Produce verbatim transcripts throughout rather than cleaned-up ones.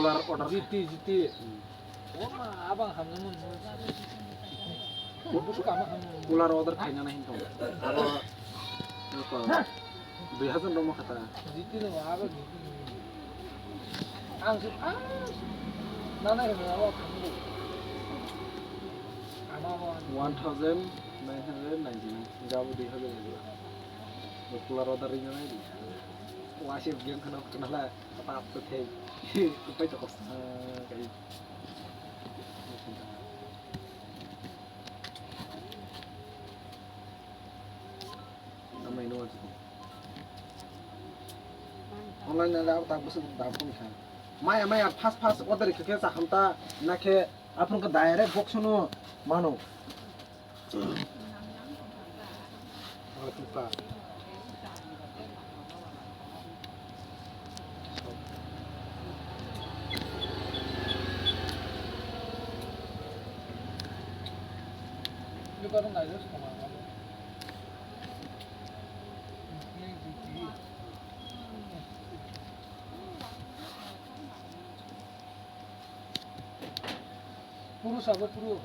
Cooler order. G T, G T. Hmm. Oma, abang hamjamung. Busu kama hamjamung. Cooler order khainani hinwi tongo. Abo, eko, dui hajar rokma kha ta. G T no, abo G T no. Ang su, ah, nana hinwi abo khamjamung. Ama abo. One thousand nine hundred ninety-nine. Jabo dui hajar. Cooler order ringnai. Wasir game khana khana la. Apa apa thei. Kupai to kos. Ah, kai. Amai no. Online na la tak bus dam pun kha. Maya maya fast fast order khe khe sa kham ta na khe aphun ka direct box no mano. Puru sabo puru.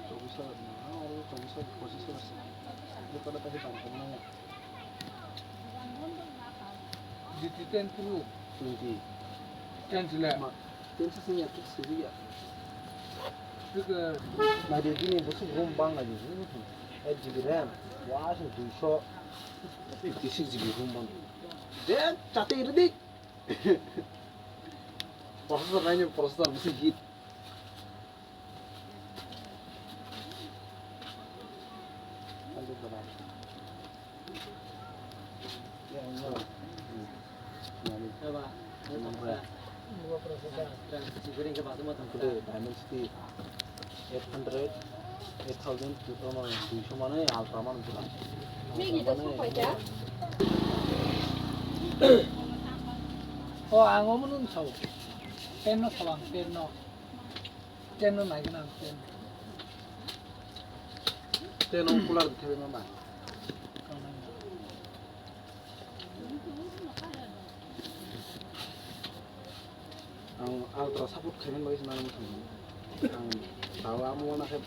Chobbish hajar na, aro chobbish hajar, pochisho hajar. Bukara tadi tang tang na. G T ten Pro. Twenty. Ten sila. Ma, ten sila ya, ten sila ya. Naidi bini bwswk rom bang naidi. Eight G B ram, wasing duiso, fifty six G B rom bang. De, chate ready. Processor naini processor bisi hit. Diamond City. Eight hundred, eight thousand, two thousand, duiso manwi Ultra manwi pura. Migi to sok paikha. O, ang omo nung sao. Ten no sao ang, ten no. Ten no nai gana ang, ten. Ten no cooler di thebe mama. Ang Ultra support khaimani bagwi se nang thangmani. Ang tao amo wana khe.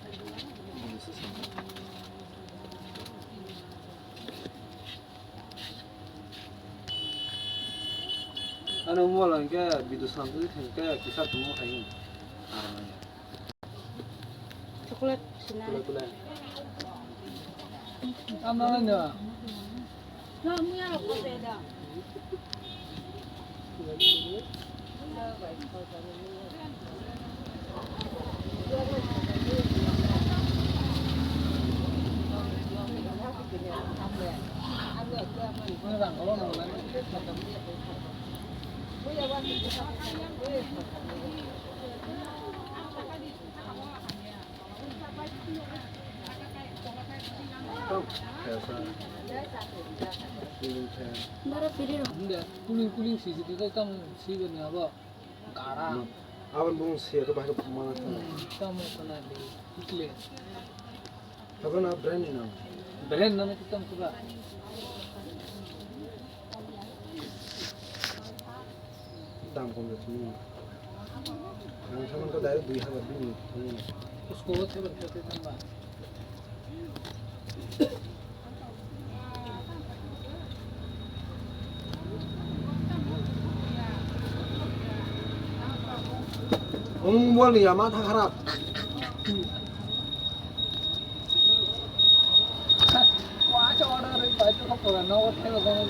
Ano mobile hwnkhe video sanjui thangkhe kisa tongmo khaini. Chocolate sina. Tula, tula. Tama na. Na muya ko se da. Bara piri rok. Cooling, cooling si, si, si, tamo si, bani abo. Gara. Abang bung si, ke bahai mana. Tamo kana di, ikle. Abo na brand ni nang. Brand nang kita muka. Dam kom de tumi. Ang saman ko direct dui hajar bini. Usko wo se banta te tamba. Ang mobile ni ya matha kharap. Wah, coba ada yang baik tu kau pernah nawat saya kau.